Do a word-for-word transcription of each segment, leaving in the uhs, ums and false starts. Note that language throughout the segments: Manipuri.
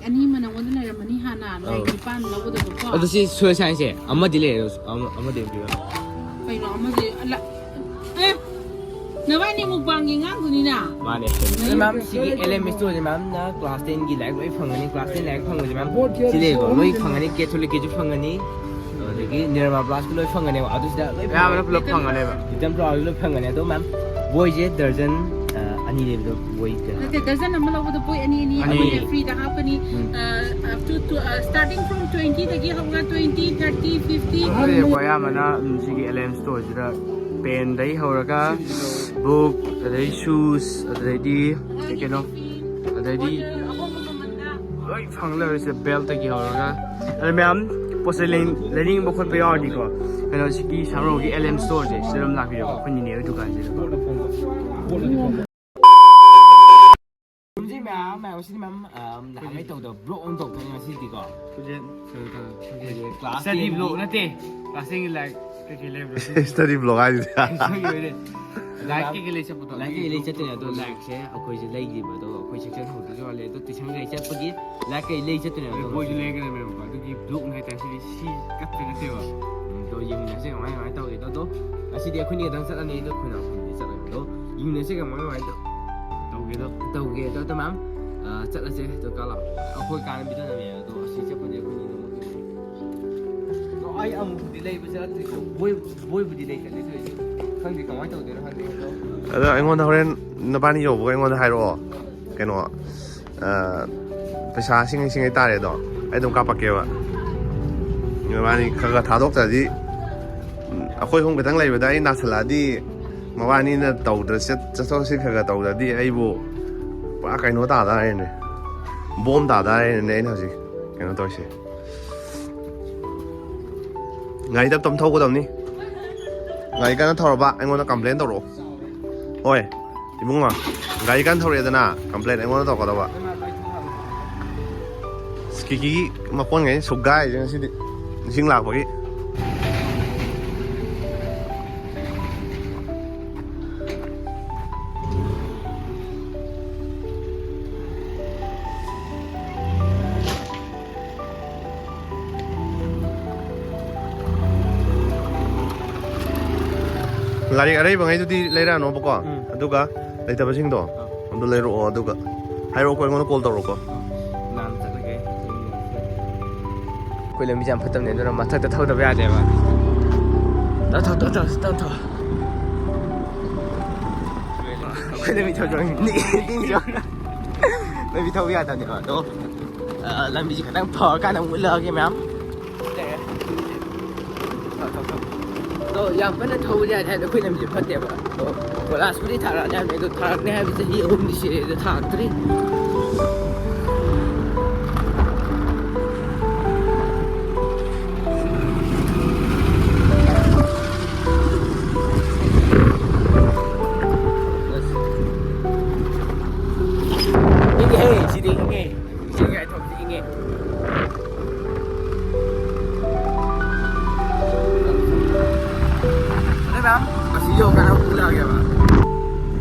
ꯑꯅꯤ ꯑꯃ ꯅꯉꯣꯟꯗ ꯂꯩꯔꯝꯃꯅꯤ ꯍꯥꯟꯅ, ꯂꯥꯏꯔꯤꯛ ꯑꯧ꯫ ꯅꯤꯄꯥꯟ ꯂꯧꯒꯗꯕꯀꯣ꯫ ꯑꯗꯨ ꯁꯤ ꯁꯣꯏ ꯁꯥꯏꯟꯁꯁꯦ ꯑꯃꯗꯤ ꯂꯩꯔꯦ, ꯑꯗꯣ ꯑꯃ-, ꯑꯃꯗꯤ ꯑꯃ ꯄꯤꯔꯣ꯫ ꯀꯩꯅꯣ ꯑꯃꯗꯤ? ꯑꯂ-, ꯑꯦ, ꯅꯕꯥꯅꯤ ꯃꯨꯛꯕꯥꯡꯒꯤ ꯉꯥꯡꯗꯨꯅꯤꯅ꯫ ꯃꯥꯅꯦ꯫ ꯑꯗꯣ ꯃꯦꯝ, ꯁꯤꯒꯤ L M Store ꯁꯦ ꯃꯦꯝꯅ class ten ꯒꯤ ꯂꯥꯏꯔꯤꯛ ꯂꯣꯏ ꯐꯪꯒꯅꯤ, class ten ꯂꯥꯏꯔꯤꯛ ꯐꯪꯕꯁꯦ ꯃꯦꯝ ꯁꯤ ꯂꯩꯌꯦꯀꯣ, ꯂꯣꯏ ꯐꯪꯒꯅꯤ, Catholic ꯀꯤꯁꯨ ꯐꯪꯒꯅꯤ, ꯑꯗꯒꯤ Nirmal Plus ꯀꯤ ꯂꯣꯏ ꯐꯪꯒꯅꯦꯕ, ꯑꯗꯨꯁꯤꯗ ꯂꯣꯏ ꯑꯌꯥꯝꯕꯅ ꯐꯪꯒꯅꯤ꯫ ꯄꯨꯂꯞ ꯐꯪꯒꯅꯦꯕ꯫ Little Flower ꯁꯨ ꯂꯣꯏ ꯐꯪꯒꯅꯤ꯫ ꯑꯗꯣ ꯃꯦꯝ, ꯕꯣꯏꯁꯦ ꯗꯔꯖꯟ, ꯑ, ꯑꯅꯤ ꯂꯩꯕꯗꯣ, ꯕꯣꯏ ꯀꯌꯥ? ꯅꯠꯇꯦ, ꯗꯔꯖꯟ ꯑꯃ ꯂꯧꯕꯗ ꯕꯣꯏ ꯑꯅꯤ, ꯑꯅꯤ, ꯑꯅꯤ꯫ ꯑꯃꯅ free ꯗ ꯍꯥꯞꯀꯅꯤ꯫ ꯎꯝ꯫ ꯑ, up to, to, ꯑ, starting from twenty ꯗꯒꯤ ꯍꯧꯔꯒ twenty, thirty, fifty꯫ ꯑꯗꯨꯗꯤ ꯑꯩꯈꯣꯏ ꯑꯌꯥꯝꯕꯅ, ꯎꯝ, ꯁꯤꯒꯤ L M Store ꯁꯤꯗ pen ꯗꯩ ꯍꯧꯔꯒ book, ꯑꯗꯩ shoes, ꯑꯗꯩꯗꯤ ꯀꯩ ꯀꯩꯅꯣ, ꯑꯗꯩꯗꯤ ꯂꯣꯏ ꯐꯪ ꯂꯩꯔꯁꯦ, belt ꯇꯒꯤ ꯍꯧꯔꯒ꯫ ꯑꯗ ꯃꯌꯥꯝ ꯄꯣꯠ ꯆꯩ ꯂꯩ-, ꯂꯩꯅꯤꯡꯕ ꯈꯣꯠꯄ ꯌꯥꯎꯔꯗꯤꯀꯣ, ꯀꯩꯅꯣ, ꯁꯤꯒꯤ ꯁꯥꯃꯔꯧꯒꯤ L M Store ꯁꯦ ꯁꯤꯗ ꯑꯗꯨꯝ ꯂꯥꯛꯄꯤꯔꯣ, ꯑꯩꯈꯣꯏ ꯅꯤꯅꯦ ꯍꯣꯏ ꯗꯨꯀꯥꯟꯁꯤꯗ꯫ ꯃꯌꯥꯝ, ꯃꯌꯥꯝ, ꯁꯤꯗꯤ ꯃꯌꯥꯝ, ꯑ, ꯅꯍꯥꯟꯒꯩ ꯇꯧꯗꯕ vlog ꯑꯃ ꯇꯧꯗꯣꯏꯅꯦ ꯉꯁꯤꯗꯤꯀꯣ꯫ ꯍꯧꯖꯤꯛ, ꯑ, ꯑ, ꯍꯧꯖꯤꯛ class study ten ꯒꯤ vlog ꯅꯠꯇꯦ, class ten ꯒꯤ ꯂꯥꯏꯔꯤꯛ ꯀꯩꯀꯩ ꯂꯩꯕ꯭ꯔꯣ? Study vlog ꯍꯥꯏꯁꯤꯗꯤ꯫ ꯂꯥꯏꯔꯤꯛ ꯀꯩꯀꯩ ꯂꯩ ꯆꯠꯄꯗꯣ? ꯂꯥꯏꯔꯤꯛ ꯀꯩꯀꯩ ꯂꯩ ꯆꯠꯇꯣꯏꯅꯦ? ꯑꯗꯣ ꯂꯥꯏꯔꯤꯛꯁꯦ ꯑꯩꯈꯣꯏꯁꯦ ꯂꯩꯈꯤꯕ, ꯑꯗꯣ ꯑꯩꯈꯣꯏ section ꯍꯧꯗꯣꯏꯁꯨ ꯋꯥꯠꯂꯤ, ꯑꯗꯣ tuition ꯀꯩ ꯆꯠꯄꯒꯤ ꯂꯥꯏꯔꯤꯛ ꯀꯩ ꯂꯩ ꯆꯠꯇꯣꯏꯅꯦ? ꯑꯗꯣ ꯑꯗꯣ ꯕꯣꯏꯁꯨ ꯂꯩꯒꯗꯕꯅꯦꯕꯀꯣ, ꯑꯗꯨꯒꯤ vlog ꯅꯦ ꯍꯥꯏꯇꯥꯔꯦ, ꯁꯤꯗꯤ ꯁꯤ ꯀꯠꯇꯣꯏ ꯅꯠꯇꯦꯕ꯫ ꯎꯝ, ꯑꯗꯣ ꯌꯦꯡꯃꯤꯟꯅꯁꯦ ꯀꯃꯥꯏ ꯀꯃꯥꯏꯅ ꯇꯧꯒꯦꯗꯣ꯫ ꯑꯗꯣ ꯉꯁꯤꯗꯤ ꯑꯩꯈꯣꯏꯅꯤ ꯈꯛꯇꯪ ꯆꯠꯂꯅꯤ, ꯑꯗꯣ ꯑꯩꯈꯣꯏ ꯅꯥꯎꯄꯤꯗꯤ ꯆꯠꯂꯣꯏ꯫ ꯑꯗꯣ ꯌꯦꯡꯃꯤꯟꯅꯁꯦ ꯀꯃꯥꯏ ꯀꯃꯥꯏꯅ ꯇꯧ-, ꯇꯧꯒꯦꯗꯣ꯫ ꯇꯧꯒꯦ꯫ ꯑꯗꯣ, ꯑꯗꯣ ꯃꯌꯥꯝ, ꯑ, ꯆꯠꯂꯁꯦ꯫ ꯑꯗꯣ ꯀꯥ ꯂꯥꯛꯑꯣ꯫ ꯑꯩꯈꯣꯏ ꯀꯥꯟꯅꯕꯤꯗ ꯅꯝꯃꯦ꯫ ꯑꯗꯣ ꯑꯁꯤ ꯆꯠꯄꯗꯤ ꯑꯩꯈꯣꯏꯅꯤ ꯑꯗꯨꯝ ꯑꯗꯣ ꯑꯩ ꯑꯃꯨꯛꯇꯤ ꯂꯩꯕ ꯆꯠꯂꯛꯇ꯭ꯔꯤꯀꯣ꯫ ꯕꯣꯏ-, ꯕꯣꯏꯕꯨꯗꯤ ꯂꯩ ꯆꯠꯂꯦ, ꯑꯗꯨ ꯑꯣꯏꯔꯁꯨ ꯈꯪꯗꯦ ꯀꯃꯥꯏꯅ ꯇꯧꯗꯣꯏꯅꯣ ꯈꯪꯗꯦ꯫ ꯑꯗꯣ ꯑꯗꯣ ꯑꯩꯉꯣꯟꯗ ꯍꯣꯔꯦꯟ ꯅꯕꯥꯅꯤ ꯌꯧꯕꯒ ꯑꯩꯉꯣꯟꯗ ꯍꯥꯏꯔꯛꯑꯣ꯫ ꯀꯩꯅꯣ, ꯑ, ꯄꯩꯁꯥ ꯁꯤꯡꯉꯩ ꯁꯤꯡꯉꯩ ꯇꯥꯔꯦꯗꯣ, ꯑꯩ ꯑꯗꯨꯝ ꯀꯥꯞꯄꯛꯀꯦꯕ꯫ ꯅꯕꯥꯅꯤ ꯈꯔ ꯈꯔ ꯊꯥꯗꯣꯛꯇ꯭ꯔꯗꯤ, ꯎꯝ, ꯑꯩꯈꯣꯏ ꯑꯍꯨꯝ ꯈꯛꯇꯪ ꯂꯩꯕꯗ ꯑꯩ ꯅꯥꯁꯤꯜꯂꯛꯑꯗꯤ, ꯃꯕꯥꯅꯤꯅ ꯇꯧꯗ꯭ꯔ-, ꯆꯠ-, ꯆꯠꯊꯣꯛ ꯆꯠꯁꯤꯟ ꯈꯔ ꯈꯔ ꯇꯧꯗ꯭ꯔꯗꯤ ꯑꯩꯕꯨ ꯄꯨꯔꯥ ꯀꯩꯅꯣ ꯇꯥꯗꯥꯔꯦꯅꯦ, ꯕꯣꯝ ꯇꯥꯗꯥꯔꯦꯅꯦ ꯑꯩꯅ ꯍꯧꯖꯤꯛ ꯀꯩꯅꯣ ꯇꯧꯔꯤꯁꯦ꯫ ꯒꯥꯔꯤ ꯇꯞ ꯇꯞ ꯊꯧꯒꯗꯕꯅꯤ꯫ ꯒꯥꯔꯤ ꯀꯟꯅ ꯊꯧꯔꯕ ꯑꯩꯉꯣꯟꯗ complain ꯇꯧꯔꯛꯑꯣ꯫ ꯍꯣꯏ, ꯏꯕꯨꯡꯉꯣ, ꯒꯥꯔꯤ ꯀꯟꯅ ꯊꯧꯔꯛꯑꯦꯗꯅ, complain ꯑꯩꯉꯣꯟꯗ ꯇꯧꯔꯛꯀꯗꯧꯕ꯫ ꯀꯤꯀꯤ ꯃꯀꯣꯟꯈꯩ ꯁꯨꯒꯥꯏꯔꯤꯁꯦ ꯉꯁꯤꯗꯤ, ꯏꯁꯤꯡ ꯂꯥꯛꯄꯒꯤ꯫ ꯂꯥꯏꯔꯤꯛ ꯑꯔꯩꯕꯉꯩꯗꯨꯗꯤ ꯂꯩꯔꯛꯑꯅꯣꯕꯀꯣ꯫ ꯎꯝ꯫ ꯑꯗꯨꯒ ꯂꯩꯇꯕꯁꯤꯡꯗꯣ ꯑꯗꯨ ꯂꯩꯔꯛꯑꯣ, ꯑꯗꯨꯒ ꯍꯥꯏꯔꯛꯑꯣꯀꯣ, ꯑꯩꯉꯣꯟꯗ ꯀꯣꯜ ꯇꯧꯔꯛꯑꯣꯀꯣ꯫ ꯑꯩꯈꯣꯏ ꯂꯝꯕꯤꯁꯦ ꯌꯥꯝ ꯐꯠꯇꯕꯅꯦ, ꯑꯗꯨꯅ ꯃꯊꯛꯇ ꯊꯧꯗꯕ ꯌꯥꯗꯦꯕ꯫ ꯇꯞ ꯊꯧ, ꯇꯞ ꯊꯧ, ꯇꯞ ꯊꯧ꯫ ꯑꯩꯈꯣꯏ ꯂꯝꯕꯤ ꯊꯧꯗꯕ ꯅꯤꯡ-, ꯅꯤꯡꯁꯤꯡꯉꯣ꯫ ꯂꯝꯕꯤ ꯊꯧꯕ ꯌꯥꯗꯕꯅꯦꯕ꯫ ꯑꯗꯣ, ꯑ, ꯂꯝꯕꯤꯁꯦ ꯈꯤꯇꯪ ꯐꯔꯀꯥꯟꯗ ꯑꯃꯨꯛ ꯎꯠꯂꯛꯑꯒꯦ ꯃꯌꯥꯝ꯫ ꯑꯗꯣ ꯌꯥꯝ ꯀꯟꯅ ꯊꯧꯕꯗꯤ ꯌꯥꯗꯦ ꯍꯥꯏꯕꯗꯤ ꯑꯩꯈꯣꯏ ꯂꯝꯕꯤꯁꯦ ꯐꯠꯇꯦꯕ꯫ ꯑꯗꯣ ꯀꯣꯏꯂꯥꯁꯄꯨꯗꯤ ꯊꯥꯔꯛꯑꯅꯤ ꯍꯥꯏꯕꯅꯤ, ꯑꯗꯣ ꯊꯥꯔꯛꯅꯤ ꯍꯥꯏꯕꯗꯤ ꯆꯍꯤ ꯑꯍꯨꯝꯗꯤ ꯁꯤꯔꯦ, ꯑꯗꯣ ꯊꯥꯔꯛꯇ꯭ꯔꯤ꯫ ꯏꯪꯉꯦꯍꯦ, ꯁꯤꯗꯤ ꯏꯪꯉꯦ꯫ ꯏꯁꯤꯡ ꯌꯥꯏꯊꯣꯛꯁꯤ ꯏꯪꯉꯦ꯫ ꯑꯗꯣ ꯃꯌꯥꯝ, ꯑꯁꯤ ꯌꯧꯔꯀꯥꯟꯗ ꯑꯃꯨꯛ ꯎꯠꯂꯛꯑꯒꯦꯕ꯫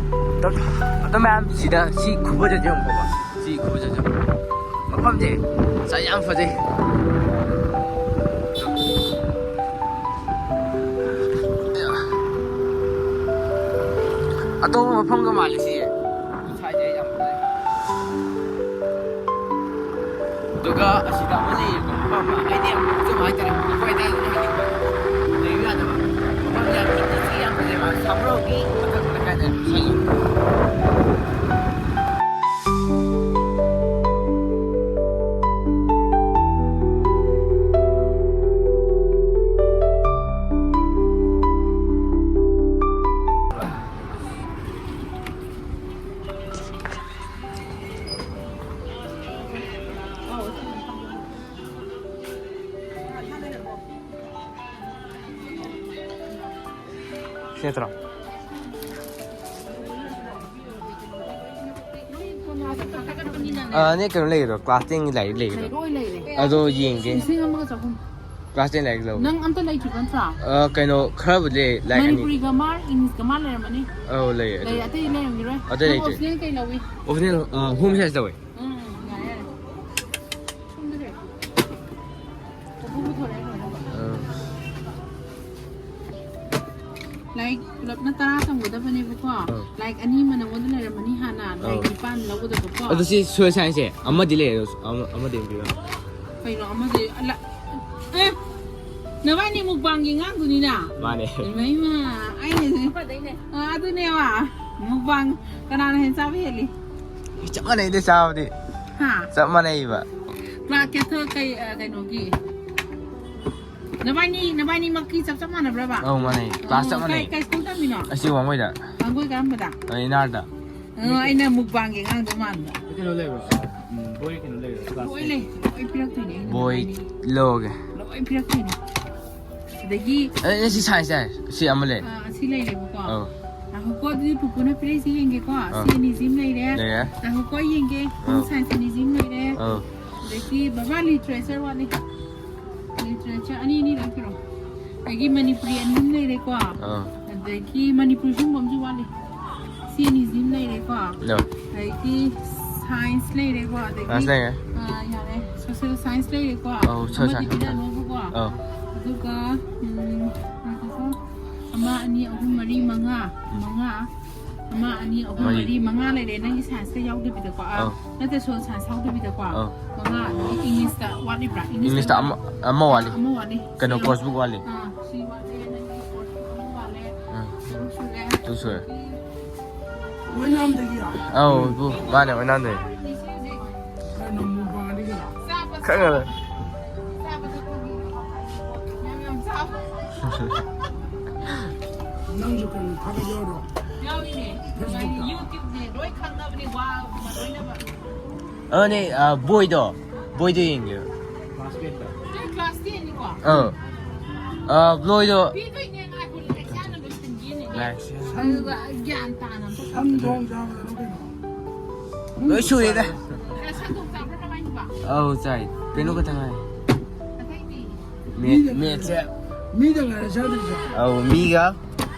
ꯑꯗꯣ ꯃꯌꯥꯝ, ꯁꯤꯗ ꯁꯤ ꯈꯨꯐꯖꯁꯦ ꯌꯦꯡꯉꯨꯀꯣ꯫ ꯁꯤ ꯈꯨꯐꯖꯁꯦ꯫ ꯃꯐꯝꯁꯦ ꯉꯁꯥꯏ ꯌꯥꯝ ꯐꯖꯩ꯫ ꯑꯇꯣꯞꯄ ꯃꯐꯝꯒ ꯃꯥꯜꯂꯦ ꯁꯤꯁꯦ꯫ ꯁ꯭ꯋꯥꯏꯁꯦ ꯌꯥꯝ ꯐꯖꯩ꯫ ꯑꯗꯨꯒ ꯑꯁꯤꯗ ꯑꯃ ꯂꯩꯌꯦꯕ, ꯃꯐꯝ ꯑꯃ꯫ ꯑꯩꯗꯤ ꯌꯥꯝ ꯉꯥꯎꯖꯕ ꯍꯥꯏꯇꯥꯔꯦ꯫ ꯑꯩꯈꯣꯏ ꯑꯗꯥꯏꯗ ꯂꯩꯕ ꯌꯥꯗꯕ꯫ ꯃꯐꯝꯁꯦ ꯌꯥꯝ ꯏꯪꯅ ꯆꯤꯛꯅ ꯌꯥꯝ ꯐꯖꯩꯕ꯫ ꯁꯥꯃꯨꯔꯧꯒꯤ ꯃꯊꯛ ꯂꯩꯀꯥꯏꯗ ꯂꯩꯕ꯫ ꯁꯤ ꯅꯠꯇ꯭ꯔꯣ? ꯑ, ꯅꯦ, ꯀꯩꯅꯣ ꯂꯩꯒꯗ꯭ꯔꯣ? ꯀ꯭ꯂꯥꯁ ꯇꯦꯟꯒꯤ ꯂꯥꯏꯔꯤꯛ ꯂꯩꯒꯗ꯭ꯔꯣ? ꯂꯣꯏ ꯂꯩꯔꯦ꯫ ꯑꯗꯣ ꯌꯦꯡꯒꯦ꯫ ꯂꯤꯁꯤꯡ ꯑꯃꯒ ꯆꯍꯨꯝ꯫ ꯀ꯭ꯂꯥꯁ ꯇꯦꯟ ꯂꯥꯏꯔꯤꯛ ꯂꯧꯕ꯫ ꯅꯪ ꯑꯝꯇ ꯂꯩꯇ꯭ꯔꯤꯕ ꯅꯠꯇ꯭ꯔꯥ? ꯑ, ꯀꯩꯅꯣ, ꯈꯔꯕꯨꯗꯤ ꯂꯩ, ꯂꯥꯏꯔꯤꯛ ꯑꯅꯤ꯫ ꯃꯅꯤꯄꯨꯔꯤꯒ ꯃꯥꯔ, ꯏꯪꯂꯤꯁꯀ ꯃꯥꯔ ꯂꯩꯔꯝꯃꯅꯤ꯫ ꯑꯧ, ꯂꯩꯌꯦ, ꯑꯗꯨ꯫ ꯂꯩ, ꯑꯇꯩ ꯂꯩꯔꯝꯈꯤꯔꯣꯏ꯫ ꯑꯇꯩ ꯅꯪ ꯂꯩꯇꯦ꯫ ꯑꯣꯞꯁꯅꯦꯜ ꯀꯩ ꯂꯧꯏ? ꯑꯣꯞꯁꯅꯦꯜ, ꯑ, ꯍꯣꯝ ꯁꯥꯏꯟꯁ ꯂꯧꯋꯦ꯫ ꯎꯝ, ꯌꯥꯔꯦ, ꯌꯥꯔꯦ꯫ ꯁꯣꯝꯗ ꯂꯩꯔꯦ꯫ ꯀꯣꯕꯤ ꯄꯨꯊꯣꯔꯛꯑꯦ ꯂꯣꯏꯅꯃꯛ꯫ ꯑ꯫ ꯂꯥꯏꯔꯤꯛ ꯄꯨꯂꯞꯅ ꯇꯔꯥ ꯇꯝꯒꯗꯕꯅꯦꯕꯀꯣ꯫ ꯑꯥ꯫ ꯂꯥꯏꯔꯤꯛ ꯑꯅꯤ ꯑꯃ ꯅꯉꯣꯟꯗ ꯂꯩꯔꯝꯃꯅꯤ ꯍꯥꯟꯅ, ꯂꯥꯏꯔꯤꯛ ꯑꯥ꯫ ꯅꯤꯄꯥꯟ ꯂꯧꯒꯗꯕꯀꯣ꯫ ꯑꯗꯨ ꯁꯤ ꯁꯣꯏ ꯁꯥꯏꯟꯁꯁꯦ ꯑꯃꯗꯤ ꯂꯩꯔꯦ, ꯑꯃ-, ꯑꯃꯗꯤ ꯑꯃ ꯄꯤꯔꯣ꯫ ꯀꯩꯅꯣ ꯑꯃꯗꯤ? ꯑꯂ-, ꯑꯦ! ꯅꯕꯥꯅꯤ ꯃꯨꯛꯕꯥꯡꯒꯤ ꯑꯉꯥꯡꯗꯨꯅꯤꯅ? ꯃꯥꯅꯦ꯫ ꯏꯃꯥ, ꯏꯃꯥ, ꯑꯩꯅ ꯑꯥ, ꯑꯗꯨꯅꯦꯕ꯫ ꯃꯨꯛꯕꯥꯡ ꯀꯅꯥꯅ ꯍꯦꯟꯅ ꯆꯥꯕ ꯍꯦꯜꯂꯤ? ꯆꯞ ꯃꯥꯟꯅꯩꯗ ꯆꯥꯕꯗꯤ꯫ ꯍꯥ? ꯆꯞ ꯃꯥꯟꯅꯩꯕ꯫ ꯀ꯭ꯂꯥꯁ ꯀꯦꯊꯣ-, ꯀꯩ, ꯑ, ꯀꯩꯅꯣꯒꯤ? ꯅꯕꯥꯅꯤ, ꯅꯕꯥꯅꯤꯃꯛꯀꯤ ꯆꯞ ꯆꯞ ꯃꯥꯟꯅꯕ꯭ꯔꯕ? ꯑꯧ, ꯃꯥꯟꯅꯩ꯫ ꯀ꯭ꯂꯥꯁ ꯆꯞ ꯑꯣ, ꯀꯩ, ꯃꯥꯟꯅꯩ꯫ ꯀꯩ ꯁ꯭ꯀꯨꯜ ꯇꯝꯃꯤꯅꯣ? ꯑꯁꯤ ꯋꯥꯡꯒꯣꯏꯗ꯫ ꯋꯥꯡꯒꯣꯏ ꯀꯔꯝꯕꯗ? ꯑ, ꯏꯅꯥꯔꯗ꯫ ꯑ, ꯑꯩꯅ ꯃꯨꯛꯕꯥꯡꯒꯤ ꯑꯉꯥꯡꯗꯣ ꯃꯥꯟꯕ꯫ ꯀꯩꯅꯣ ꯂꯩꯕ꯭ꯔꯣ? ꯎꯝ, ꯕꯣꯏ ꯀꯩꯅꯣ ꯂꯩꯕ꯭ꯔꯣ? ꯀ꯭ꯂꯥꯁ ꯂꯣꯏ ꯂꯩ꯫ ꯂꯣꯏ ꯄꯤꯔꯛꯇꯣꯏꯅꯦ ꯑꯩꯅ ꯕꯣꯏ ꯅꯕꯥꯅꯤ꯫ ꯂꯧꯔꯒꯦ꯫ ꯂꯣꯏ ꯄꯤꯔꯛꯇꯣꯏꯅꯦ꯫ ꯑꯗꯒꯤ ꯑꯦ, ꯑꯦ, ꯁꯤ ꯁꯥꯏꯟꯁ ꯌꯥꯏ꯫ ꯁꯤ ꯑꯃ ꯂꯩ꯫ ꯑ, ꯑꯁꯤ ꯂꯩꯔꯦꯕꯀꯣ꯫ ꯑꯧ꯫ ꯉꯥꯏꯈꯣꯀꯣ, ꯑꯗꯨꯗꯤ ꯄꯨꯄꯨꯅ ꯄꯤꯔꯛꯏꯁꯤ ꯌꯦꯡꯒꯦꯀꯣ꯫ ꯑꯥ꯫ ꯁꯤ ꯑꯅꯤꯁꯤꯃ ꯂꯩꯔꯦ꯫ ꯂꯩꯔꯦ꯫ ꯉꯥꯏꯈꯣꯀꯣ, ꯑꯩ ꯌꯦꯡꯒꯦ꯫ ꯑꯥ꯫ ꯁꯥꯏꯟꯁ ꯑꯅꯤꯁꯤꯃ ꯂꯩꯔꯦ꯫ ꯑꯥ꯫ ꯑꯗꯒꯤ ꯕꯕꯥ ꯂꯤꯇꯔꯦꯆꯔ ꯋꯥꯠꯂꯤ꯫ ꯂꯤꯇꯔꯦꯆꯔ ꯑꯅꯤ ꯑꯅꯤ ꯂꯧꯕꯤꯔꯣ꯫ ꯑꯗꯒꯤ ꯃꯅꯤꯄꯨꯔꯤ ꯑꯅꯤ ꯑꯃ ꯂꯩꯔꯦꯀꯣ꯫ ꯑꯥ꯫ ꯑꯗꯒꯤ ꯃꯅꯤꯄꯨꯔꯤ ꯁꯤꯒꯨꯝꯕ ꯑꯃꯁꯨ ꯋꯥꯠꯂꯤ꯫ ꯁꯤ ꯑꯅꯤꯁꯤꯃ ꯂꯩꯔꯦꯀꯣ꯫ ꯂꯧ꯫ ꯑꯗꯒꯤ ꯁꯥꯏꯟꯁ ꯂꯩꯔꯦꯀꯣ꯫ ꯑꯗꯒꯤ, ꯁꯥꯏꯟꯁ ꯂꯩꯔꯦ꯫ ꯑ, ꯌꯥꯔꯦ꯫ ꯁꯣꯁꯦꯜ ꯁꯥꯏꯟꯁ ꯂꯩꯔꯦꯀꯣ꯫ ꯑꯧ, ꯁꯣꯁꯦꯜ ꯑꯃꯗꯤ ꯁꯥꯏꯟꯁ꯫ ꯄꯤꯔꯛꯑꯅꯣꯕꯀꯣ꯫ ꯑꯧ꯫ ꯑꯗꯨꯒ, ꯎꯝ, ꯉꯥꯏꯈꯣꯀꯣ꯫ ꯑꯃ, ꯑꯅꯤ, ꯑꯍꯨꯝ, ꯃꯔꯤ, ꯃꯉꯥ꯫ ꯃꯉꯥ꯫ ꯑꯃ, ꯑꯅꯤ, ꯑꯍꯨꯝ, ꯃꯔꯤ꯫ ꯃꯔꯤ, ꯃꯉꯥ ꯂꯩꯔꯦ꯫ ꯅꯪꯒꯤ ꯁꯥꯏꯟꯁꯀ ꯌꯥꯎꯗꯕꯤꯗꯀꯣ꯫ ꯑꯥ, ꯑꯧ꯫ ꯅꯠꯇꯦ, ꯁꯣꯁꯦꯜ ꯁꯥꯏꯟꯁ ꯌꯥꯎꯗꯕꯤꯗꯀꯣ꯫ ꯑꯧ꯫ ꯃꯉꯥ꯫ ꯑꯗꯒꯤ ꯏꯪꯂꯤꯁꯇ ꯋꯥꯠꯂꯤꯕ꯭ꯔꯥ? ꯏꯪꯂꯤꯁꯇ ꯏꯪꯂꯤꯁꯇ ꯑꯃ, ꯑꯃ ꯋꯥꯠꯂꯤ꯫ ꯑꯃ ꯋꯥꯠꯂꯤ꯫ ꯀꯩꯅꯣ, ꯁꯤ ꯀꯣꯔꯁ ꯕꯨꯛ ꯋꯥꯠꯂꯤ꯫ ꯑꯥ, ꯁꯤ ꯋꯥꯠꯂꯦ꯫ ꯅꯪꯒꯤ ꯀꯣꯔꯁ ꯕꯨꯛ ꯑꯃ ꯋꯥꯠꯂꯦ꯫ ꯑꯥ꯫ ꯇꯔꯨꯛ ꯁꯨꯔꯦ꯫ ꯇꯔꯨꯛ ꯁꯨꯔꯦ꯫ ꯑꯗꯒꯤ ꯑꯧ, ꯏꯄꯨ, ꯃꯥꯅꯦ, ꯑꯣꯏꯅꯥꯝꯗꯩ꯫ ꯈꯪꯉꯦ꯫ ꯅꯪꯁꯨ ꯀꯩꯅꯣ ꯊꯥꯒꯠ ꯌꯥꯎꯔꯣ? ꯌꯥꯎꯔꯤꯅꯦ꯫ ꯐꯦꯁꯕꯨꯛꯇ꯫ ꯌꯨꯇ꯭ꯌꯨꯕꯅꯦ, ꯂꯣꯏ ꯈꯪꯅꯕꯅꯦ, ꯋꯥ ꯂꯣꯏꯅꯃꯛ꯫ ꯑꯗꯨꯅꯦ, ꯑ, ꯕꯣꯏꯗꯣ, ꯕꯣꯏꯗꯣ ꯌꯦꯡꯒꯦ꯫ ꯅꯣꯏ ꯀ꯭ꯂꯥꯁ ꯇꯦꯟꯅꯤꯀꯣ? ꯑꯥ꯫ ꯑ, ꯕꯣꯏꯗꯣ꯫ ꯄꯤꯗꯣꯏꯅꯦ, ꯉꯥꯏꯈꯣ, ꯂꯦꯛꯆꯔ ꯂꯣꯏꯁꯤꯟꯒꯦꯅꯦ꯫ ꯂꯦꯛꯆꯔ꯫ ꯑꯗꯨꯒ ꯒ꯭ꯌꯥꯟ ꯇꯥꯅ ꯑꯝꯇ ꯁꯟ ꯊꯣꯡ ꯆꯥꯕꯗꯅꯣ ꯀꯩꯅꯣ? ꯂꯣꯏ ꯁꯨꯔꯦꯗ꯫ ꯁꯟ ꯊꯣꯡ ꯆꯥꯕ꯭ꯔꯣ ꯅꯕꯥꯅꯤꯕꯣ? ꯑꯧ, ꯆꯥꯏ꯫ ꯀꯩꯅꯣ ꯈꯛꯇ ꯉꯥꯏ꯫ ꯑꯇꯩꯗꯤ? ꯃꯦꯠ-, ꯃꯦꯠꯁꯦ꯫ ꯃꯤꯗ ꯉꯥꯏꯔꯦ ꯆꯥꯗꯣꯏꯁꯦ꯫ ꯑꯧ, ꯃꯤꯒ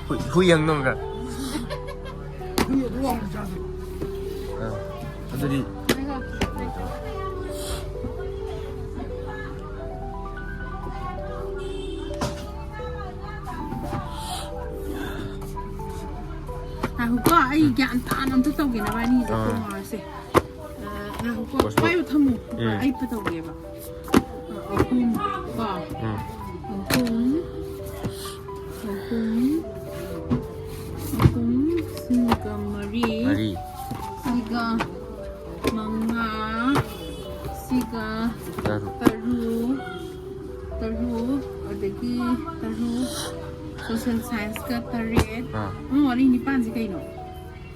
ꯍꯨꯏ-, ꯍꯨꯏ ꯑꯉꯧꯕꯒ꯫ ꯍꯨꯏ ꯑꯗꯨ ꯋꯥꯡꯅ ꯆꯥꯗꯣꯏ꯫ ꯑꯥ, ꯑꯗꯨꯗꯤ ꯉꯥꯏꯈꯣꯀꯣ, ꯑꯩ ꯒ꯭ꯌꯥꯟ ꯇꯥꯅ ꯑꯝꯇ ꯇꯧꯒꯦ ꯅꯕꯥꯅꯤꯗꯣ꯫ ꯑꯥ꯫ ꯀꯣꯛ ꯉꯥꯎꯔꯁꯦ꯫ ꯑ, ꯉꯥꯏꯈꯣꯀꯣ, ꯄꯣꯁ ꯄꯣꯁ꯫ ꯄꯥꯏꯌꯨ ꯊꯝꯃꯨ꯫ ꯎꯝ꯫ ꯑꯩ ꯄꯨꯊꯣꯛꯀꯦꯕ꯫ ꯑ, ꯑꯍꯨꯝ ꯀꯣ꯫ ꯎꯝ꯫ ꯑꯍꯨꯝ꯫ ꯑꯍꯨꯝ꯫ ꯑꯍꯨꯝ꯫ ꯁꯤꯒ ꯃꯔꯤ꯫ ꯃꯔꯤ꯫ ꯁꯤꯒ ꯃꯉꯥ꯫ ꯁꯤꯒ ꯇꯔꯨꯛ꯫ ꯇꯔꯨꯛ꯫ ꯇꯔꯨꯛ꯫ ꯑꯗꯒꯤ ꯇꯔꯨꯛ꯫ ꯁꯣꯁꯦꯜ ꯁꯥꯏꯟꯁꯀ ꯇꯔꯦꯠ꯫ ꯑꯥ꯫ ꯑꯃ ꯋꯥꯔꯤ ꯅꯤꯄꯥꯟꯁꯤ ꯀꯩꯅꯣ?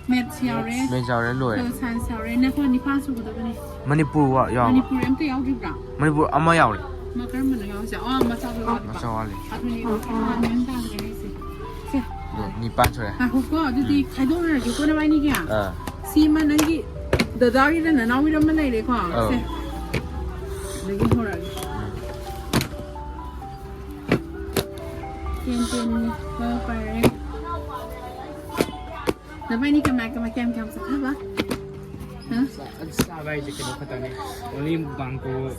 ꯃꯦꯠꯁ ꯌꯥꯎꯔꯦ꯫ ꯃꯦꯠꯁ ꯌꯥꯎꯔꯦ, ꯂꯣꯏꯔꯦ꯫ ꯁꯣꯁꯦꯜ ꯁꯥꯏꯟꯁ ꯌꯥꯎꯔꯦ꯫ ꯅꯈꯣꯏ ꯅꯤꯄꯥꯟ ꯁꯨꯒꯗꯕꯅꯤ꯫ ꯃꯅꯤꯄꯨꯔ ꯋꯥ-, ꯌꯥꯎꯕ꯭ꯔꯥ? ꯃꯅꯤꯄꯨꯔ ꯑꯝꯇ ꯌꯥꯎꯗ꯭ꯔꯤꯕ꯭ꯔꯥ? ꯃꯅꯤꯄꯨꯔ ꯑꯃ ꯌꯥꯎꯔꯦ꯫ ꯑꯃ ꯀꯔꯝꯕꯅꯣ ꯌꯥꯎꯔꯤꯁꯦ? ꯑꯣ, ꯃꯆꯥ ꯋꯥꯠꯂꯤꯕ꯫ ꯃꯆꯥ ꯋꯥꯠꯂꯤ꯫ ꯑꯗꯨꯅꯤ ꯃꯦꯝ ꯇꯥꯡꯉꯦ ꯍꯥꯏꯁꯦ꯫ ꯁꯦ꯫ ꯑꯗꯣ ꯅꯤꯄꯥꯟ ꯁꯨꯔꯦ꯫ ꯉꯥꯏꯈꯣꯀꯣ, ꯑꯗꯨꯗꯤ ꯎꯝ꯫ ꯈꯥꯏꯗꯣꯛꯅꯔꯒꯦꯀꯣ ꯅꯕꯥꯅꯤꯒꯤ꯫ ꯑꯥ꯫ ꯁꯤ ꯑꯃ ꯅꯪꯒꯤ ꯗꯗꯥꯒꯤꯔ ꯅꯅꯥꯎꯒꯤꯔ ꯑꯃ ꯂꯩꯔꯦꯀꯣ꯫ ꯑꯧ꯫ ꯁꯦ꯫ ꯑꯗꯒꯤ ꯍꯧꯔꯛꯑꯒꯦ꯫ ꯎꯝ꯫ ꯇꯦꯟ ꯇꯦꯟꯅꯤ꯫ ꯍꯣꯏ, ꯄꯥꯏꯔꯦ꯫ ꯅꯕꯥꯅꯤ ꯀꯃꯥꯏ ꯀꯃꯥꯏ ꯀꯌꯥꯝ ꯀꯌꯥꯝ ꯆꯠꯊꯕ? ꯍꯥ? ꯆꯥ-, ꯆꯥꯕ ꯍꯥꯏꯁꯦ ꯀꯩꯅꯣ ꯈꯛꯇꯅꯦ꯫ Only ꯃꯨꯛꯕꯥꯡ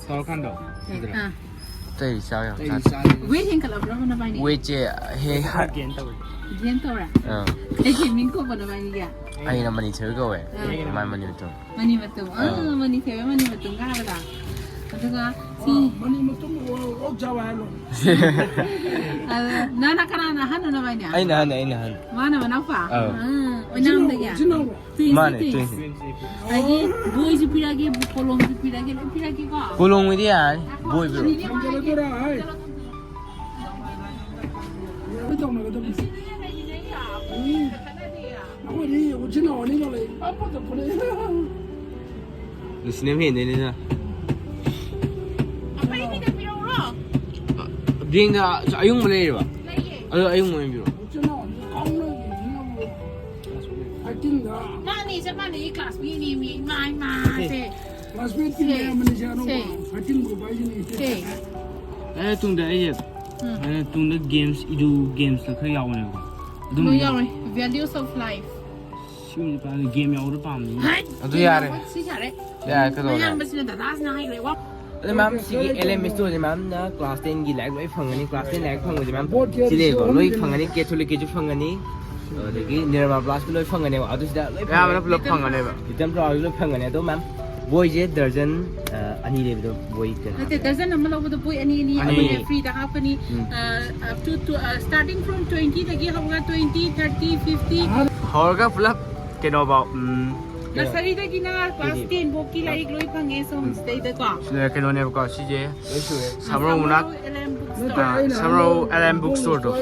ꯇꯧꯔꯀꯥꯟꯗꯣ꯫ ꯑꯗꯨꯗ꯫ ꯑꯥ꯫ ꯑꯇꯩ ꯆꯥꯕ ꯌꯥꯝ ꯑꯇꯩ ꯆꯥꯗꯦ꯫ ꯆꯥꯗꯦ꯫ ꯋꯦꯠ ꯍꯦꯟꯒꯠꯂꯛꯄ꯭ꯔꯕ ꯅꯕꯥꯅꯤ? ꯋꯦꯠꯁꯦ ꯍꯦ-, ꯍꯥ-, ꯒꯦꯟ ꯇꯧꯔꯦ꯫ ꯒꯦꯟ ꯇꯧꯔꯦ? ꯑꯥ꯫ ꯀꯩ ꯀꯩ ꯃꯤꯡ ꯀꯧꯕ ꯅꯕꯥꯅꯤꯒꯤ? ꯑꯩꯅ ꯃꯅꯤ ꯊꯣꯏꯕ ꯀꯧꯋꯦ꯫ ꯑꯥ꯫ ꯃꯥꯏ ꯃꯅꯤ ꯃꯇꯨꯝ꯫ ꯃꯅꯤ ꯃꯇꯨꯝ꯫ ꯑꯥ, ꯑꯥ꯫ ꯃꯅꯤ ꯊꯣꯏꯕ, ꯃꯅꯤ ꯃꯇꯨꯝꯒ ꯍꯥꯏꯕꯗ꯫ ꯑꯗꯨꯒ ꯁꯤ ꯃꯅꯤ ꯃꯇꯨꯝ ꯑꯣꯛ ꯆꯥꯕ ꯍꯥꯏꯕ꯭ꯔꯣ? ꯑꯗ ꯅꯪꯅ ꯀꯅꯥꯅ ꯑꯍꯟꯅꯣ ꯅꯕꯥꯅꯤ? ꯑꯩꯅ ꯑꯍꯟꯅꯦ, ꯑꯩꯅ ꯑꯍꯟ꯫ ꯃꯥꯅ ꯃꯅꯥꯎꯄꯥ? ꯑꯧ꯫ ꯑꯥ, ꯑꯣꯏꯅꯥꯝꯗꯒꯤ? ꯏꯆꯤꯟ ꯏꯅꯥꯎꯔꯣ? Twins, ꯃꯥꯅꯦ, twins꯫ Twins꯫ ꯑꯗꯒꯤ ꯕꯣꯏꯁꯨ ꯄꯤꯔꯛꯑꯒꯦ, ꯀꯣꯂꯣꯝꯁꯨ ꯄꯤꯔꯛꯑꯒꯦ, ꯂꯣꯏ ꯄꯤꯔꯛꯑꯒꯦꯀꯣ꯫ ꯀꯣꯂꯣꯝꯒꯤꯗꯤ ꯌꯥꯔꯅꯤ, ꯕꯣꯏ ꯄꯤꯔꯛꯑꯣ꯫ ꯊꯝꯖꯜꯂꯗꯣꯏꯔꯥ? ꯍꯥꯏ꯫ ꯂꯣꯏ ꯇꯧꯅꯒꯗꯕꯅꯤ꯫ ꯎꯝ꯫ ꯑꯩꯈꯣꯏꯗꯤ ꯎꯆꯤꯟ ꯅꯥꯎ ꯑꯅꯤꯃꯛ ꯂꯩ꯫ ꯑꯃꯠꯇ ꯄꯨꯂꯩ꯫ ꯅꯨꯡꯁꯤꯅ ꯍꯦꯟꯗꯣꯏꯅꯤꯅ꯫ ꯑꯄꯩꯕꯤꯗ ꯄꯤꯔꯛꯎꯔꯣ? ꯕꯦꯡꯗ ꯑꯌꯨꯡꯕ ꯂꯩꯔꯤꯕ? ꯂꯩꯌꯦ꯫ ꯑꯗꯣ ꯑꯌꯨꯡꯕ ꯑꯣꯏꯅ ꯄꯤꯔꯛꯑꯣ꯫ ꯎꯆꯤꯟ ꯅꯥꯎ ꯑꯅꯤ ꯀꯥꯎꯅ ꯌꯦꯡꯅꯕ꯫ ꯐꯥꯏꯇꯤꯡꯗ꯫ ꯃꯥꯅꯦ, ꯆꯞ ꯃꯥꯟꯅꯩ, ꯀ꯭ꯂꯥꯁꯃꯦꯠꯅꯦꯃꯤ꯫ ꯏꯃꯥ, ꯏꯃꯥ, ꯁꯦ꯫ ꯁꯦ꯫ ꯀ꯭ꯂꯥꯁꯃꯦꯠꯀꯤ ꯁꯦ꯫ ꯃꯌꯥꯝꯕꯅꯤꯁꯦ ꯑꯅꯧꯕ ꯁꯦ꯫ ꯐꯥꯏꯇꯤꯡ ꯒ꯭ꯔꯨꯞ ꯍꯥꯏꯁꯤꯅꯤ꯫ ꯁꯦ꯫ ꯑꯩ ꯇꯨꯡꯗ ꯑꯩꯁꯦ, ꯎꯝ꯫ ꯑꯩꯅ ꯇꯨꯡꯗ ꯒꯦꯝꯁ, ꯏꯗꯨ ꯒꯦꯝꯁꯇ ꯈꯔ ꯌꯥꯎꯕꯅꯦꯕꯀꯣ꯫ ꯑꯗꯨꯝ ꯂꯣꯏ ꯌꯥꯎ-, ꯌꯥꯎꯔꯦ꯫ Values of life꯫ ꯁꯤ ꯑꯣꯏꯅ ꯄꯥꯝꯃꯤ, ꯒꯦꯝ ꯌꯥꯎꯕꯗꯣ ꯄꯥꯝꯃꯤ꯫ ꯍꯩꯠ! ꯑꯗꯨ ꯌꯥꯔꯦ꯫ ꯁꯤ ꯌꯥꯔꯦ꯫ ꯌꯥꯔꯦ, ꯀꯩꯗꯧꯔꯒꯦ? ꯃꯌꯥꯝꯕꯁꯤꯅ ꯗꯗꯥꯁꯤꯅ ꯍꯥꯏꯈ꯭ꯔꯦ, ꯋꯥ꯫ ꯑꯗꯣ ꯃꯌꯥꯝ, ꯁꯤꯒꯤ L M Store ꯁꯦ ꯃꯌꯥꯝꯅ class ten ꯒꯤ ꯂꯥꯏꯔꯤꯛ ꯂꯣꯏ ꯐꯪꯒꯅꯤ, class ten ꯂꯥꯏꯔꯤꯛ ꯐꯪꯕꯁꯦ ꯃꯌꯥꯝ ꯁꯤ ꯂꯩꯀꯣ, ꯂꯣꯏ ꯐꯪꯒꯅꯤ, Catholicꯀꯤꯁꯨ ꯐꯪꯒꯅꯤ꯫ ꯑꯗꯒꯤ Nirma Plus ꯀꯤ ꯂꯣꯏ ꯐꯪꯒꯅꯦꯕ, ꯑꯗꯨꯁꯤꯗ ꯂꯣꯏ ꯑꯌꯥꯝꯕꯅ ꯐꯪꯒꯅꯤ꯫ ꯄꯨꯂꯞ ꯐꯪꯒꯅꯦꯕ꯫ Little Flower ꯒꯤ ꯂꯣꯏ ꯐꯪꯒꯅꯤ꯫ ꯑꯗꯣ ꯃꯦꯝ, ꯕꯣꯏꯁꯦ ꯗꯔꯖꯟ, ꯑ, ꯑꯅꯤ ꯂꯩꯕꯗꯣ, ꯕꯣꯏ ꯀꯩꯅꯣ? ꯅꯠꯇꯦ, ꯗꯔꯖꯟ ꯑꯃ ꯂꯧꯕꯗ ꯕꯣꯏ ꯑꯅꯤ ꯑꯅꯤ ꯑꯅꯤ꯫ ꯑꯩꯈꯣꯏꯅ free ꯗ ꯍꯥꯞꯀꯅꯤ꯫ ꯎꯝ꯫ ꯑ, up to, to, ꯑ, starting from twenty ꯗꯒꯤ ꯍꯧꯔꯒ twenty, thirty, fifty꯫ ꯍꯧꯔꯒ ꯄꯨꯂꯞ ꯀꯩꯅꯣꯐꯥꯎ, ꯎꯝ, ꯀꯩꯅꯣ? Nursery ꯗꯒꯤꯅ class ꯀꯩꯅꯣ? Ten ꯐꯥꯎꯀꯤ ꯂꯥꯏꯔꯤꯛ ꯂꯣꯏ ꯐꯪꯉꯦ ꯁꯣꯝꯁꯤꯗꯩꯗꯀꯣ꯫ ꯁꯤꯗ ꯀꯩꯅꯣꯅꯦꯕꯀꯣ, ꯁꯤꯁꯦ ꯂꯣꯏ ꯁꯨꯔꯦ꯫ ꯁꯝꯃꯔꯧ ꯃꯅꯥꯛ꯫ L M book store꯫ ꯑꯥ, ꯁꯝꯃꯔꯧ L M book store ꯗꯣ꯫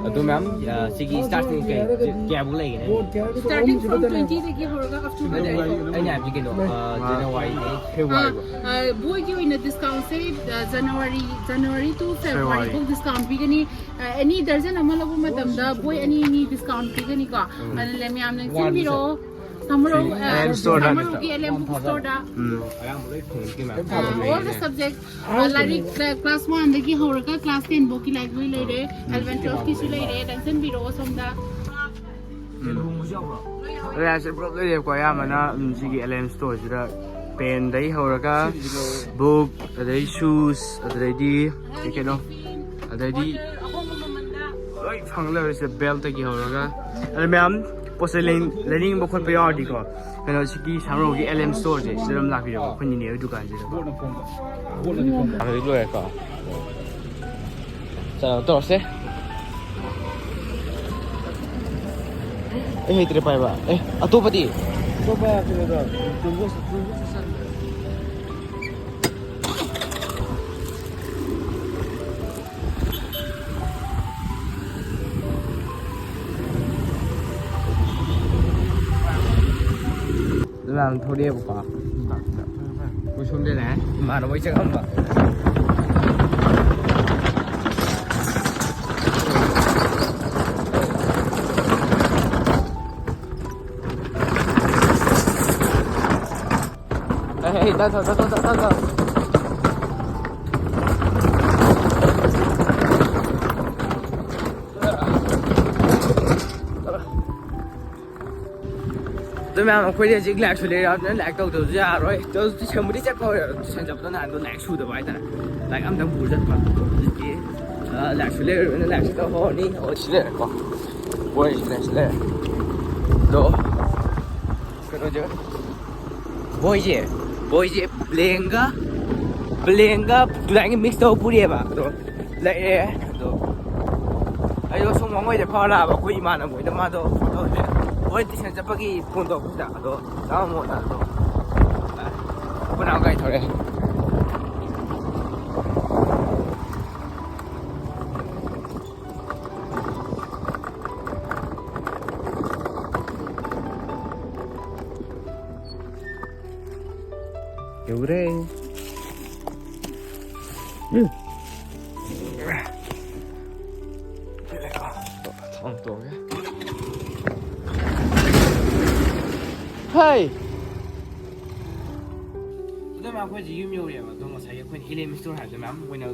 ꯑꯗꯨ ꯃꯌꯥꯝ, ꯑ, ꯁꯤꯒꯤ starting ꯀꯩ, ꯀꯌꯥꯕꯨꯛ ꯂꯩꯒꯦ? Starting from twenty ꯗꯒꯤ ꯍꯧꯔꯒ up to ꯑꯗꯨ ꯑꯩꯅ ꯍꯥꯏꯕꯗꯤ ꯀꯩꯅꯣ, ꯑ, January ꯗꯒꯤ February ꯐꯥꯎ꯫ ꯑ, ꯕꯣꯏꯒꯤ ꯑꯣꯏꯅ discount ꯁꯦ, ꯑ, January, January to February February ꯐꯥꯎ discount ꯄꯤꯒꯅꯤ꯫ ꯑ, any ꯗꯔꯖꯟ ꯑꯃ ꯂꯧꯕ ꯃꯇꯝꯗ ꯕꯣꯏ ꯑꯅꯤ ꯑꯅꯤ discount ꯄꯤꯒꯅꯤꯀꯣ꯫ ꯎꯝ꯫ ꯑꯗꯨꯅ ꯃꯌꯥꯝ ꯅꯤꯡꯁꯤꯡꯕꯤꯔꯣ꯫ ꯁꯝꯃꯔꯧ, ꯑ, L M store ꯗ ꯅꯠꯇ꯭ꯔꯣ? ꯁꯝꯃꯔꯧꯒꯤ L M book store ꯗ꯫ ꯎꯝ꯫ ꯑꯌꯥꯝꯕ ꯂꯣꯏ ꯐꯪꯉꯤ ꯀꯩꯅꯣ꯫ ꯑ, all the subject, ꯑ, ꯂꯥꯏꯔꯤꯛ, ꯑ, class one ꯗꯒꯤ ꯍꯧꯔꯒ class ten ꯐꯥꯎꯒꯤ ꯂꯥꯏꯔꯤꯛ ꯂꯣꯏ ꯂꯩꯔꯦ꯫ Eleven twelve ꯀꯤꯁꯨ ꯂꯩꯔꯦ, ꯆꯪꯁꯤꯟꯕꯤꯔꯛꯑꯣ ꯁꯣꯝꯗ꯫ ꯎꯝ꯫ ꯂꯣꯏ ꯌꯥꯎꯁꯦ ꯄꯨꯂꯞ ꯂꯩꯔꯦꯕꯀꯣ꯫ ꯑꯌꯥꯝꯕꯅ, ꯎꯝ, ꯁꯤꯒꯤ L M store ꯁꯤꯗ pen ꯗꯩ ꯍꯧꯔꯒ book, ꯑꯗꯩ shoes, ꯑꯗꯩꯗꯤ ꯀꯩ ꯀꯩꯅꯣ, ꯑꯗꯩꯗꯤ ꯂꯣꯏ ꯐꯪ ꯂꯩꯔꯦ ꯁꯤꯗ, belt ꯇꯒꯤ ꯍꯧꯔꯒ꯫ ꯑꯗ ꯃꯌꯥꯝ ꯄꯣꯠ ꯆꯩ ꯂꯩ-, ꯂꯩꯅꯤꯡꯕ ꯈꯣꯠꯄ ꯌꯥꯎꯔꯗꯤꯀꯣ, ꯀꯩꯅꯣ, ꯁꯤꯒꯤ ꯁꯥꯃꯔꯧꯒꯤ L M store ꯁꯦ ꯁꯤꯗ ꯑꯗꯨꯝ ꯂꯥꯛꯄꯤꯔꯣ, ꯑꯩꯈꯣꯏ ꯅꯤꯅꯦ ꯍꯣꯏ ꯗꯨꯀꯥꯟꯁꯤꯗꯀꯣ꯫ ꯑꯗꯨꯗꯤ ꯂꯣꯏꯔꯦꯀꯣ꯫ ꯆꯥ-, ꯇꯧꯔꯁꯦ꯫ ꯑꯩ ꯍꯩꯇ꯭ꯔꯦ ꯄꯥꯏꯕ꯫ ꯑꯦ, ꯑꯇꯣꯞꯄꯗꯤ? ꯑꯇꯣꯞꯄ ꯀꯩꯅꯣꯗꯣ, ꯇꯨꯝꯕ-, ꯇꯨꯝꯕ ꯆꯠꯁꯟ-, ꯑꯗꯨ ꯃꯌꯥꯝ ꯊꯧꯔꯛꯑꯦꯕꯀꯣ꯫ ꯑꯩꯈꯣꯏ ꯁꯣꯝꯗ ꯂꯥꯛꯑꯦ꯫ ꯏꯃꯥꯟꯅꯕ ꯍꯣꯏ ꯆꯪꯉꯝꯕ꯫ ꯑꯦ, ꯑꯦ, ꯇꯠ, ꯇꯠ, ꯇꯠ, ꯇꯠ, ꯇꯠ, ꯇꯠ꯫ ꯑꯗꯨ ꯃꯌꯥꯝ, ꯑꯩꯈꯣꯏꯗꯤ ꯍꯧꯖꯤꯛ ꯂꯥꯏꯔꯤꯛꯁꯨ ꯂꯩꯔꯕꯅꯤꯅ ꯂꯥꯏꯔꯤꯛ ꯇꯧꯗꯕꯁꯨ ꯌꯥꯔꯣꯏ꯫ ꯑꯗꯣ tuition ꯕꯨꯗꯤ ꯆꯠꯄ ꯍꯧꯔꯦ꯫ Tuition ꯆꯠꯄꯗꯣ ꯅꯍꯥꯟꯗꯣ ꯂꯥꯏꯔꯤꯛ ꯁꯨꯗꯕ ꯍꯥꯏꯇꯥꯔꯦ꯫ ꯂꯥꯏꯔꯤꯛ ꯑꯝꯇꯪ ꯄꯨꯔ ꯆꯠꯄ꯫ ꯍꯧꯖꯤꯛꯇꯤ, ꯑ, ꯂꯥꯏꯔꯤꯛꯁꯨ ꯂꯩꯔꯕꯅꯤꯅ ꯂꯥꯏꯔꯤꯛꯁꯨ ꯇꯧꯍꯧꯔꯅꯤ꯫ ꯑꯣ, ꯁꯤ ꯂꯩꯔꯦꯀꯣ꯫ ꯕꯣꯏꯁꯤꯅ ꯁꯤ ꯂꯩꯔꯦ꯫ ꯑꯗꯣ ꯀꯩꯅꯣꯁꯦ, ꯕꯣꯏꯁꯦ, ꯕꯣꯏꯁꯦ ꯕ꯭ꯂꯦꯡꯒ, ꯕ꯭ꯂꯦꯡꯒ ꯇꯨꯂꯥꯏꯟꯒ ꯃꯤꯛꯁ ꯇꯧꯔ ꯄꯨꯔꯛꯑꯦꯕ꯫ ꯑꯗꯣ ꯂꯩꯔꯦ꯫ ꯑꯗꯣ ꯑꯩꯗꯣ ꯁꯨꯝ ꯃꯉꯣꯏꯗ ꯐꯥꯎꯔ ꯂꯥꯛꯑꯕ, ꯑꯩꯈꯣꯏ ꯏꯃꯥꯟꯅꯕ ꯍꯣꯏꯗ ꯃꯥꯗꯣ ꯐꯣꯇꯣꯁꯦ ꯍꯣꯔꯦꯟ ꯇꯨꯏꯁꯟ ꯆꯠꯄꯒꯤ ꯐꯣꯟ ꯇꯧꯔꯛꯄꯁꯤꯗ꯫ ꯑꯗꯣ ꯇꯥꯃꯣꯅ ꯑꯗꯣ ꯈꯨꯅꯥꯎ ꯀꯥꯏ ꯊꯧꯔꯛꯑꯦ꯫ ꯌꯧꯔꯦ꯫ ꯎꯝ꯫ ꯊꯣꯡ ꯇꯣꯛꯑꯒꯦ꯫ ꯍꯥꯏ꯫ ꯑꯗꯣ ꯃꯌꯥꯝ, ꯑꯩꯈꯣꯏ ꯍꯧꯖꯤꯛ ꯌꯨꯝ ꯌꯧꯔꯦꯕ꯫ ꯑꯗꯣ ꯉꯁꯥꯏꯒꯤ ꯑꯩꯈꯣꯏꯅ ꯍꯦꯂꯦꯝ ꯏꯁꯇꯣꯔ ꯍꯥꯏꯕꯗꯣ ꯃꯌꯥꯝ ꯃꯣꯏꯅ,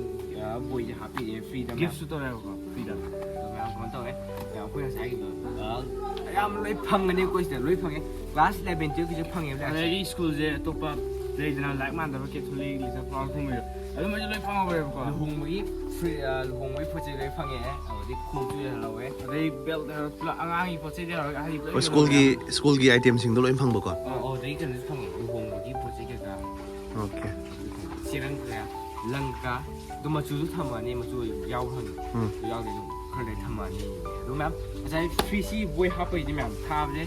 ꯑ, ꯕꯣꯏꯁꯦ ꯍꯥꯞꯄꯤꯔꯛꯑꯦ ꯐ꯭ꯔꯤꯗ ꯃꯌꯥꯝ꯫ ꯒꯤꯐꯁꯨ ꯇꯧꯔꯦꯕꯀꯣ, ꯐ꯭ꯔꯤꯗ꯫ ꯑꯗꯣ ꯃꯌꯥꯝ ꯀꯩꯅꯣ ꯇꯧꯋꯦ꯫ ꯃꯌꯥꯝ ꯑꯩꯈꯣꯏ ꯉꯁꯥꯏꯒꯤꯗꯣ, ꯑ, ꯑꯌꯥꯝꯕ ꯂꯣꯏ ꯐꯪꯒꯅꯤ ꯑꯩꯈꯣꯏ ꯁꯤꯗ, ꯂꯣꯏ ꯐꯪꯉꯦ꯫ ꯀ꯭ꯂꯥꯁ ꯏꯂꯦꯚꯦꯟ, ꯇꯨꯌꯦꯜꯐꯀꯤꯁꯨ ꯐꯪꯉꯦꯕ ꯑꯗꯒꯤ ꯁ꯭ꯀꯨꯜꯁꯦ ꯑꯇꯣꯞꯄ ꯂꯩꯗꯅ, ꯂꯥꯏꯔꯤꯛ ꯃꯥꯟꯗꯕ ꯀꯦꯊꯣꯂꯤꯛ, ꯂꯤꯇꯜ ꯐ꯭ꯂꯥꯋꯔ ꯀꯨꯝꯕꯗꯣ, ꯑꯗꯨꯃꯥꯏꯅ ꯂꯣꯏ ꯐꯪꯍꯧꯔꯦꯕꯀꯣ꯫ ꯂꯨꯍꯣꯡꯕꯒꯤ ꯐ꯭ꯔꯤ-, ꯑ, ꯂꯨꯍꯣꯡꯕꯒꯤ ꯄꯣꯠ ꯆꯩ ꯂꯣꯏ ꯐꯪꯉꯦ꯫ ꯑꯗꯩ ꯈꯣꯡꯁꯨ ꯌꯥꯍꯜꯍꯧꯋꯦ꯫ ꯑꯗꯩ ꯕꯦꯜꯠ, ꯑ, ꯄꯨꯂꯞ ꯑꯉꯥꯡꯒꯤ ꯄꯣꯠ ꯆꯩꯗꯤ ꯌꯥꯎꯔꯒ ꯑꯍꯟꯒꯤ ꯄꯨꯂꯞ ꯑꯩꯈꯣꯏ ꯁ꯭ꯀꯨꯜꯒꯤ, ꯌꯥꯎꯔꯒ ꯁ꯭ꯀꯨꯜꯒꯤ ꯑꯥꯏꯇꯦꯝꯁꯤꯡꯗꯣ ꯂꯣꯏ ꯐꯪꯕꯀꯣ? ꯑꯣ, ꯑꯣ, ꯑꯗꯩ ꯀꯩꯅꯣꯁꯨ ꯐꯪꯉꯦ, ꯂꯨꯍꯣꯡꯕꯒꯤ ꯄꯣꯠ ꯆꯩ ꯀꯩꯀꯥ꯫ ꯑꯣꯀꯦ꯫ ꯆꯦꯔꯪ ꯀꯩꯀꯥ, ꯂꯪ ꯀꯩꯀꯥ꯫ ꯑꯗꯣ ꯃꯆꯨꯁꯨ ꯊꯝꯃꯛꯑꯅꯤ, ꯃꯆꯨ ꯌꯥꯎꯕ꯭ꯔꯥ ꯍꯪꯉꯤ꯫ ꯎꯝ꯫ ꯌꯥꯎꯗꯦ, ꯑꯗꯨꯝ ꯈꯔ ꯂꯩ ꯊꯝꯃꯛꯑꯅꯤ꯫ ꯑꯗꯣ ꯃꯌꯥꯝ, ꯉꯁꯥꯏ ꯐ꯭ꯔꯤ ꯁꯤ ꯕꯣꯏ ꯍꯥꯞꯄꯩꯗꯤ ꯃꯌꯥꯝ ꯊꯥꯕꯁꯦ,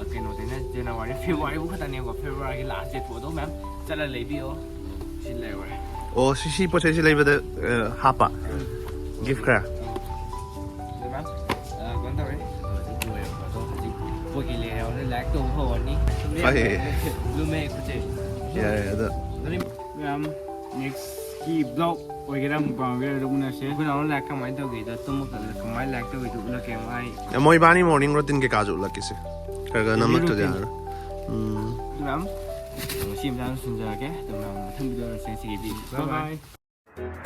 ꯑ, ꯀꯩꯅꯣꯗꯩꯅ ꯖꯅꯋꯥꯔꯤ, ꯐꯦꯕꯋꯥꯔꯤꯕꯨ ꯈꯛꯇꯅꯦꯕꯀꯣ, ꯐꯦꯕꯋꯥꯔꯤꯒꯤ ꯂꯥꯁ ꯗꯦꯠꯄꯨ꯫ ꯑꯗꯣ ꯃꯌꯥꯝ ꯆꯠꯂ ꯂꯩꯕꯤꯌꯣ꯫ ꯁꯤ ꯂꯩꯔꯦ꯫ ꯑꯣ, ꯁꯤ, ꯁꯤ ꯄꯣꯠ ꯆꯩꯁꯤ ꯂꯩꯕꯗ, ꯑ, ꯍꯥꯞꯄ? ꯎꯝ꯫ ꯒꯤꯐ ꯈꯔ? ꯑ꯫ ꯑꯗꯨ ꯃꯌꯥꯝ, ꯑ, ꯀꯩꯅꯣ ꯇꯧꯔꯦ꯫ ꯍꯧꯖꯤꯛ ꯂꯣꯏꯔꯦꯕꯀꯣ꯫ ꯑꯗꯣ ꯍꯧꯖꯤꯛ ꯄꯣꯠꯀꯤ ꯂꯩꯔꯦ, ꯍꯧꯖꯤꯛ ꯂꯥꯏꯔꯤꯛ ꯇꯧꯕ ꯍꯧꯔꯅꯤ꯫ ꯐꯩꯌꯦ꯫ ꯂꯨꯝꯃꯦ ꯈꯨꯠꯁꯦ꯫ ꯌꯥꯔꯦ, ꯑꯗꯣ꯫ ꯑꯗꯨꯅꯤ ꯃꯌꯥꯝ, ꯅꯦꯛꯁꯀꯤ ꯕ꯭ꯂꯣꯛ ꯑꯣꯏꯒꯦꯔꯥ, ꯃꯨꯛꯕꯥꯡ ꯑꯣꯏꯒꯦꯔꯥ, ꯑꯗꯨꯝ ꯎꯅꯁꯦ꯫ ꯑꯩꯈꯣꯏ ꯅꯍꯥꯟ ꯂꯥꯏꯔꯤꯛ ꯀꯃꯥꯏꯅ ꯇꯧꯒꯦꯗꯣ, ꯇꯨꯝꯃ ꯀꯥꯟꯗ ꯀꯃꯥꯏꯅ ꯂꯥꯏꯔꯤꯛ ꯇꯧꯒꯦꯗꯣ ꯎꯠꯂꯛꯀꯦ꯫ ꯃꯥꯏ ꯑꯦ, ꯃꯣꯏ ꯏꯕꯥꯅꯤ ꯃꯣꯔꯅꯤꯡ ꯔꯨꯇꯤꯟ ꯀꯩꯀꯥꯁꯨ ꯎꯠꯂꯛꯀꯦꯁꯦ꯫ ꯈꯔ ꯈꯔ ꯗꯦꯂꯤ ꯅꯝꯃꯛꯇ꯭ꯔꯗꯤ ꯔꯨꯇꯤꯟ꯫ ꯌꯥꯔꯔꯣꯏ꯫ ꯎꯝ꯫ ꯑꯗꯨ ꯃꯌꯥꯝ, ꯉꯁꯤ ꯃꯇꯥꯡꯗ ꯁꯤꯟꯖꯔꯒꯦ꯫ ꯑꯗꯨ ꯃꯌꯥꯝ ꯃꯊꯪ ꯚꯤꯗꯤꯑꯣꯗ ꯊꯦꯡꯅꯁꯤ꯫ ꯕꯥꯏ ꯕꯥꯏ꯫ ꯕꯥꯏ꯫